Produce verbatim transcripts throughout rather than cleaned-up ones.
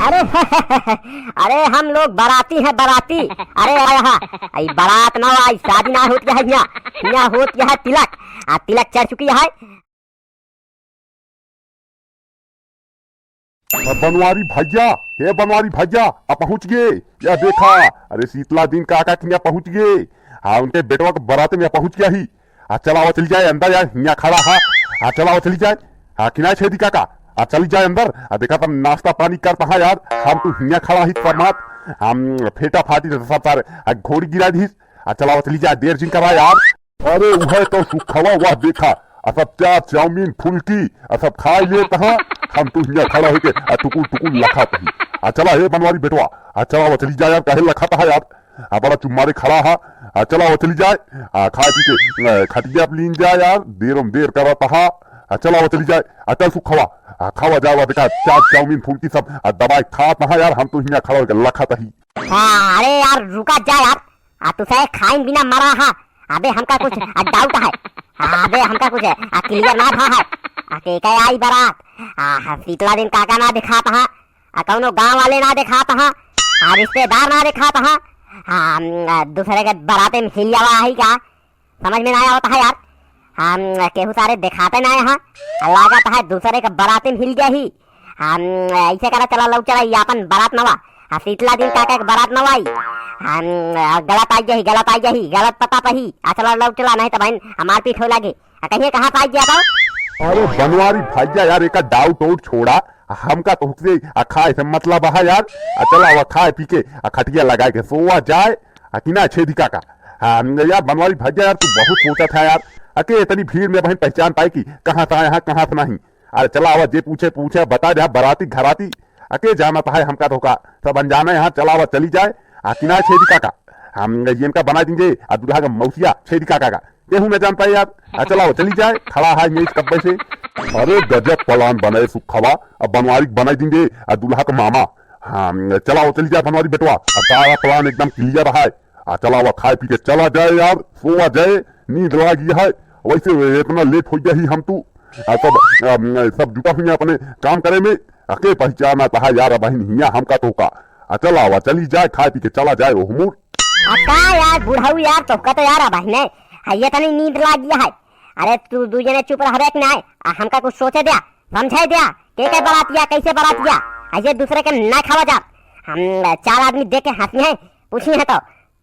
अरे, अरे हम लोग बराती हैं, बराती। अरे आया हा, ई बरात ना आई, शादी ना होत है यहाँ, यहाँ होत है तिलक। आ तिलक चढ़ चुकी है। बनवारी भैया, हे बनवारी भैया, आ पहुँच गए। या देखा, अरे शीतला दीन काका किहाँ पहुँच गए। हाँ, उनके बेटवा के बराते में पहुँच गया ही। आ चला, आवा चली जाए अंदर यार, हियाँ खड़ा हा। आ चला, आवा चली जाए। हाँ, किनारे छेदी काका, आ चली जाए अंदर। आ देखा, तब नाश्ता पानी करता है यार, हम तो हियाँ खड़ा ही समात, हम फेटा फाटी रहता सब सारे, आ घोड़ी गिरा दी। आ चला, आवा चली जाए, देर जिन करा यार। अरे उहे तो सुखवा, वाह देखा, आ सब चाट चाउमीन फुल्की, आ सब खाई लेत हा, हम तो हियाँ खड़ा होके, आ टुकुर टुकुर लखात ही। आ चला हे बनवारी बेटवा, आ चला, आवा चली जाए यार, काहे लखात हा यार? आ बड़ा चुप मारे खड़ा हा। आ चला, आवा चली जाए। आ खाए पी के, आ, खटिया पे लीन जाए यार, देर में देर करत हा। आ चला, आवा चली जाए। आ चल सुखवा, आ खावा जाए, वा देखा, चाट चाउमीन फुल्की सब, आ दबाई खात हा यार, हम तो हियाँ खड़ा होके लखात ही। हाँ, अरे यार, रुका जा यार। आ तू से खाइन बिना मरा हा। अबे हमका कुछ, आ, डाउट है। अबे हमका कुछ, आ, क्लियर ना भा है। आ के, के आई बरात? आ, हाँ, शीतला दीन काका ना देखात हा। आ कौनो गाँव वाले ना देखात हा। आ रिश्तेदार ना देखात हा। आ, हम, आ, दूसरे के बराते में हिल जावा है का? समझ में ना आवत है यार। हम केहू सारे देखाते ना है। आ लागत है दूसरे के बराते में हिल गया ही। हम ऐसे करा, चला लौट चला, ये अपन बरात नवा। आ शीतला दीन काका के बरात नवा आई। हम गलत आई गई, गलत आई गई, गलत पता पही। आ चला लौट चला, नहीं तो बहन हमार पीठ हो लागे। आ कहिए कहाँ से आई गया था? अरे बनवारी भैया यार, एका डाउट आउट छोड़ा, हमका तो हुक्से आ खाए से मतलब है यार। आ चला, आवा खाए पी के आ खटिया लगाए के सोवा जाए। आ कि ना छेदी काका? हाँ यार बनवारी भैया यार, तू बहुत सोचा था यार। अके इतनी भीड़ में बहन पहचान पाए कि कहाँ से आए हैं, कहाँ से नहीं। अरे चला, आवा, जे पूछे पूछे, बता दे बराती घराती। अके जानत है हमका तो का, सब अनजाने हैं। चला, आवा चली जाए। आ कि ना छेदी काका, हम इनका बनाई देंगे। आ दूल्हा का मौसिया छेदी काका का केहू न जान पाए यार। आ चला, आवा चली जाए, खड़ा है यही कब्बे से। अरे गजब प्लान बनाए सुखवा, अब बनवारी बनाई देंगे। आ दूल्हा का मामा, हाँ चला, आवा चली जाए बनवारी बेटवा, अब सारा प्लान एकदम क्लियर है। आ चला, आवा खाए पी के चला जाए यार, सोवा जाए, नींद लागी है। वैसे इतना लेट हो गया ही हम तू, आ सब, अम, सब जुटा हुई अपने काम करे में। अके पहचान आता है यार, बहन हिया हमका तो का। आ चला, आवा चली जाए, खाए पी के चला जाए ओहमुर। आ का यार बुढ़ऊ यार, तोहका तो यार अबहिने है, ये तनी नींद लाग गया है। अरे तू दू जने चुप रहबे कि नाय? आ हमका कुछ सोचे द्या, समझे द्या, के के बरातिया, कैसे बरातिया, ऐसे दूसरे के ना खावा जा। हम चार आदमी देख के हंसी हैं, पूछी हैं तो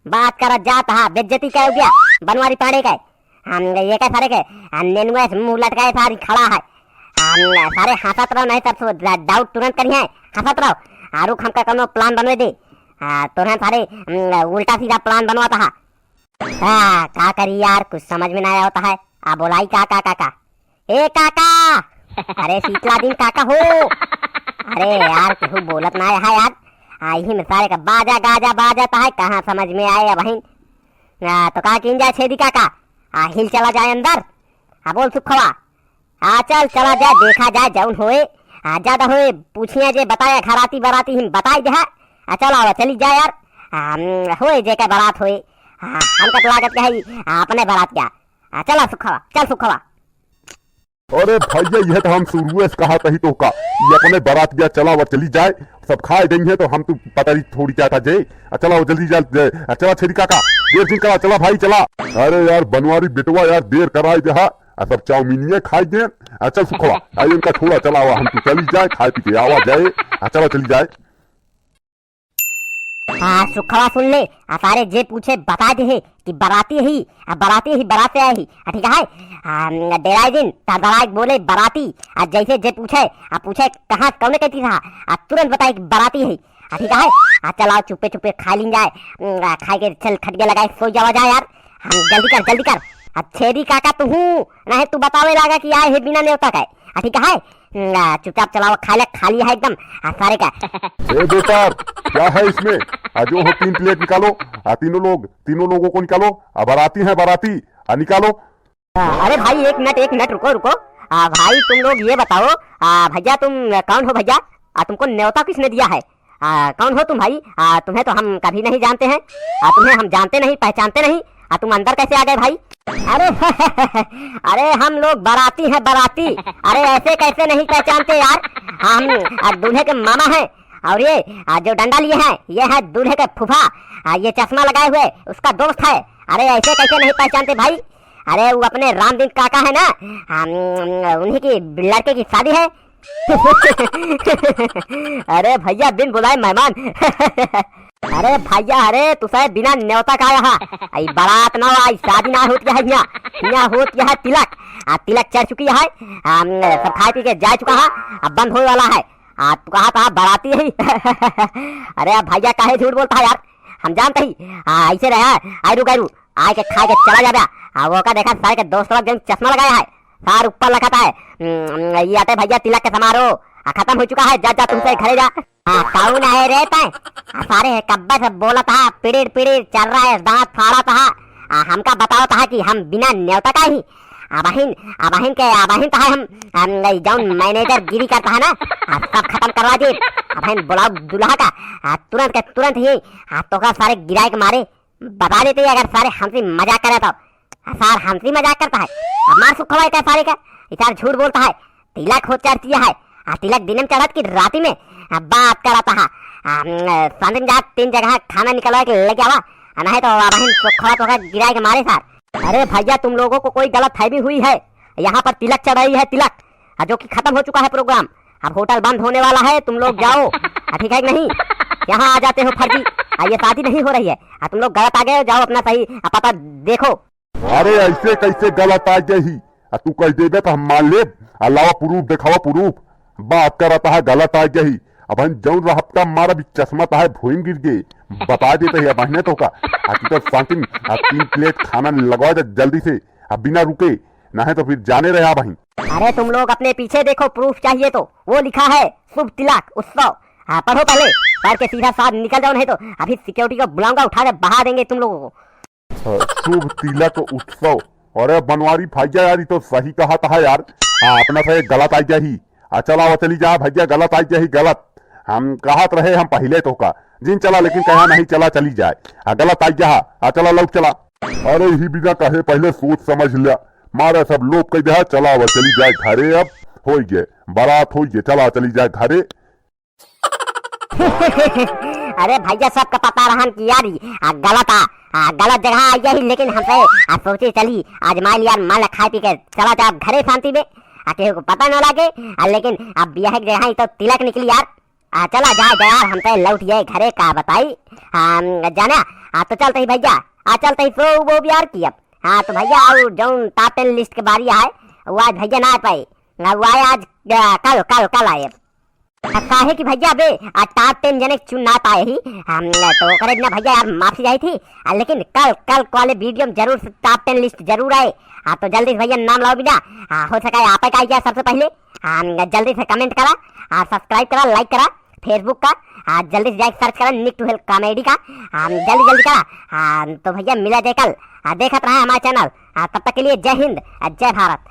बात करत जात हा, बेइज्जती करे गया बनवारी पाड़े के। हम ये के सारे के, हम नेनुआ से मुंह लटकाए सारी खड़ा है। हम सारे हंसत रहो, नहीं तब सो डा-, डाउट तुरंत करिए, हंसत रहो। आ रुक, हमका कोनो प्लान बनवे दे। हाँ, तोहन सारे, हम्म, उल्टा सीधा प्लान बनवाता है। हाँ, का करी यार, कुछ समझ में ना आवता है। आ बोलाई का, का, का, का? ए काका! अरे शीतला दीन काका हो! अरे यार, केहू बोलत ना है यार। आ, यही में सारे का बाजा, गाजा बाजत है, कहाँ समझ में आए अब बहिन? आ, तो का कीन जाए छेदी काका? आ, हिल चला जाए अंदर। आ, बोल सुखवा। आ चल, चला जाए, देखा जाए, जौन होए, आ, ज्यादा होए, पूछिए जे बताए, घराती बराती हम बताई दे, आ, चला, आवा, चली जाए यार। आ, हम, होए, जे के बारात होए, आ, हमका तो लागत के है, आ, अपने बारात क्या। आ, चला सुखवा, चल सुखवा। अरे भैया, यह तो हम शुरुए से कहा तही तो का, ये अपने बारात गया, चला, आवा, चली जाए, सब खाए देंगे तो हम तो पता नहीं थोड़ी क्या था जे। आ, चला, आवा, जल्दी जा, जे, आ, चला, छेदी काका, देर जिन करा, चला भाई, चला। अरे यार, बनवारी बेटवा यार, देर कराई दे हा। आ सब चाउमीनिया खाई दे। आ चल सुखवा, आ इनका छोड़ा, चला आवा, हम तू चली जाए, खाए पी के आवा जाए। आ चला चली जाए। हाँ सुखवा सुन ले, आ सारे जे पूछे बता दे है कि बराती ही, आ बराती ही, बरात से आए ही। आ ठीक है, आ डेराई दिन तड़तड़ाए बोले बराती। आ जैसे जे पूछे, आ पूछे कहाँ कौने कहती था, आ तुरंत बताए कि बराती है। आ ठीक है, आ चला चुपे चुपे खा लीन जाए। आ खाए के चल खटिया लगाए सो जावा जाए यार। हम जल्दी कर, जल्दी कर। आ छेदी काका तू हूँ, नहीं तू बतावे लागा कि आए है बिना नेवता का। आ ठीक है, आ चुपचाप चलावा, खा ले, खाली है एकदम। आ सारे का। ए बेटा, क्या है इसमें? आ जो हो तीन प्लेट निकालो। आ तीनों लोग, तीनों लोगों को निकालो। आ बराती है बराती, आ निकालो। हाँ, अरे भाई एक मिनट, एक मिनट रुको, रुको। आ भाई तुम लोग ये बताओ, आ भैया तुम कौन हो भैया? आ तुमको न्योता किसने दिया है? आ, कौन हो तुम भाई? आ, तुम्हें तो हम कभी नहीं जानते हैं। आ, तुम्हें हम जानते नहीं, पहचानते नहीं। आ, तुम अंदर कैसे आ गए भाई? अरे अरे हम लोग बराती हैं, बराती। अरे ऐसे कैसे नहीं पहचानते यार? हम, आ, दूल्हे के मामा हैं। और ये, आ, जो डंडा लिए हैं, ये है दूल्हे के फूफा। आ, ये चश्मा लगाए हुए उसका दोस्त है। अरे, ऐसे कैसे नहीं पहचानते भाई? अरे, वो अपने रामदीन काका है ना, हम, उन्हीं की लड़के की शादी है। अरे भैया, बिन बुलाए मेहमान। अरे भैया, अरे तुसे बिना न्योता का आया हा। आई बारात ना आई, शादी ना होत है यहाँ। यहाँ होत है तिलक। आ, तिलक चढ़ चुकी है। आ, सब खाए पी के जा चुका है। अब बंद होए वाला है। आ, तू कहा था बाराती ही। अरे भैया, काहे झूठ बोलता है यार? हम जानते ही। आ, ऐसे रहा। आयरू गैरू आए के खाए के चला जाबे। आ, वो का देखा सारे के दोस्त लोग जौन चश्मा लगाया है, सार ऊपर लखत है। हम्म, ये आते भैया तिलक के समारोह। आ, खत्म हो चुका है, जा, जा, तुमसे घरे जा। आ, कौन है रे तै? आ, सारे है कब्बे से बोलत है, पिड़िर, पिड़िर चल रहा है, दांत फाड़त है। आ, हमका बतावत है कि हम बिना न्योता का ही। अबहिन, अबहिन के, अबहिन तो है हम, हम, जौन मैनेजर गिरी करता है ना, आ, सब खत्म करवा दे। अबहिन बुलाओ दूल्हा का, आ, तुरंत के तुरंत ही, आ, तोका सारे गिराए के मारे। बता देते ही अगर सारे हमसे मजाक करे तो। आ, सार हमसे मजाक करता है। अब मार सुखवा इतना सारे का, इतना झूठ बोलता है। तिलक हो चढ़ती है। आ, तिलक दिन में चढ़त की राती में, आ, बात करता है। आ, हम्म, संदिन जा तीन जगह खाना निकलवा के लेके आवा। आ, नहीं तो अब हम सुखवा तो गिराए के मारे सार। अरे भैया, तुम लोगों को कोई गलतफहमी हुई है। यहाँ पर तिलक चढ़ रही है, तिलक। आ, जो कि खत्म हो चुका है प्रोग्राम। अब होटल बंद होने वाला है, तुम लोग जाओ। आ, ठीक है कि नहीं? यहाँ आ जाते हो फर्जी। आ, ये शादी नहीं हो रही है। आ, तुम लोग गलत आ गए हो, जाओ अपना सही, आ, पता देखो। अरे ऐसे कैसे गलत आ गई ही? आ, तू कह देबे तो हम मान लेब। आ, लावा प्रूफ, देखावा प्रूफ। बात करत है गलत आ गई ही। अबहिन जौन रहत का मारा भी चश्मा तो है भुइन गिर गए। बता देते ही अबहिने तो का। आ, तू तो शांति में, आ, तीन प्लेट खाना लगवा दे जल्दी से। आ, बिना रुके। नहीं तो फिर जाने रहे अबहिन। अरे तुम लोग अपने पीछे देखो, प्रूफ चाहिए तो। वो लिखा है शुभ तिलक उत्सव। हाँ, पढ़ो पहले, पढ़ के सीधा साथ निकल जाओ, नहीं तो अभी सिक्योरिटी को बुलाऊंगा, उठा के बहा देंगे तुम लोगों को। हाँ, शुभ तिलक उत्सव। अरे बनवारी भैया यार, ये तो सही कहत है यार। हाँ, अपना से गलत आ गया ही। आ चला वो चली जा भैया, गलत आ गया ही, गलत। हम कहत रहे हम पहले तो का, जिन चला लेकिन कहा नहीं चला चली जाए। आ गलत आ गया, आ चला लौट चला। अरे ही बिना कहे पहले सोच समझ लिया, मारे सब लोग कह दे चला वो चली जाए घरे, अब हो गए, बारात हो गए, चला चली जाए घरे। अरे भैया, सबका पता रहन कि यार, आ, गलत आ, आ, गलत जगह आ गया ही, लेकिन हमसे, आ, सोचे चली, आजमाए लिया, मान ला, खाए पी के चला जाए घरे शांति में, आ, केहू को पता न लागे, आ, लेकिन अब बियाह के जगह ही तो तिलक निकली यार। आ, चला जाए, जाए यार, हमसे लौट जाए घरे, का बताई, आ, जाना, आ, तो चलते ही भैया, आ, चलते ही सो वो भी यार की अब। हाँ, तो भैया, और जौन top ten list के बारी आए, वो आज भैया ना आ पाए, वो आए आज, आ, कल, कल, कल आए। आ, काहे कि भैया बे, आ, top ten जने चुन ना पाए ही, हम तो ओकरे बिना भैया यार माफी जाई थी, आ, लेकिन कल, कल वाले video में जरूर से top ten list जरूर आए। आ, तो जल्दी से भैया नाम लाओ बिना, आ, हो सका है आप का आइए सबसे पहले। आ, जल्दी से comment करा, आ, subscribe करा, like करा, Facebook का, आ, जल्दी से जाके search करा Nick to Hell comedy का, आ, जल्दी जल्दी करा। आ, तो भैया मिला जाए कल, आ, देखत रहा हमारा channel। आ, तब तक के लिए जय हिंद, आ, जय भारत।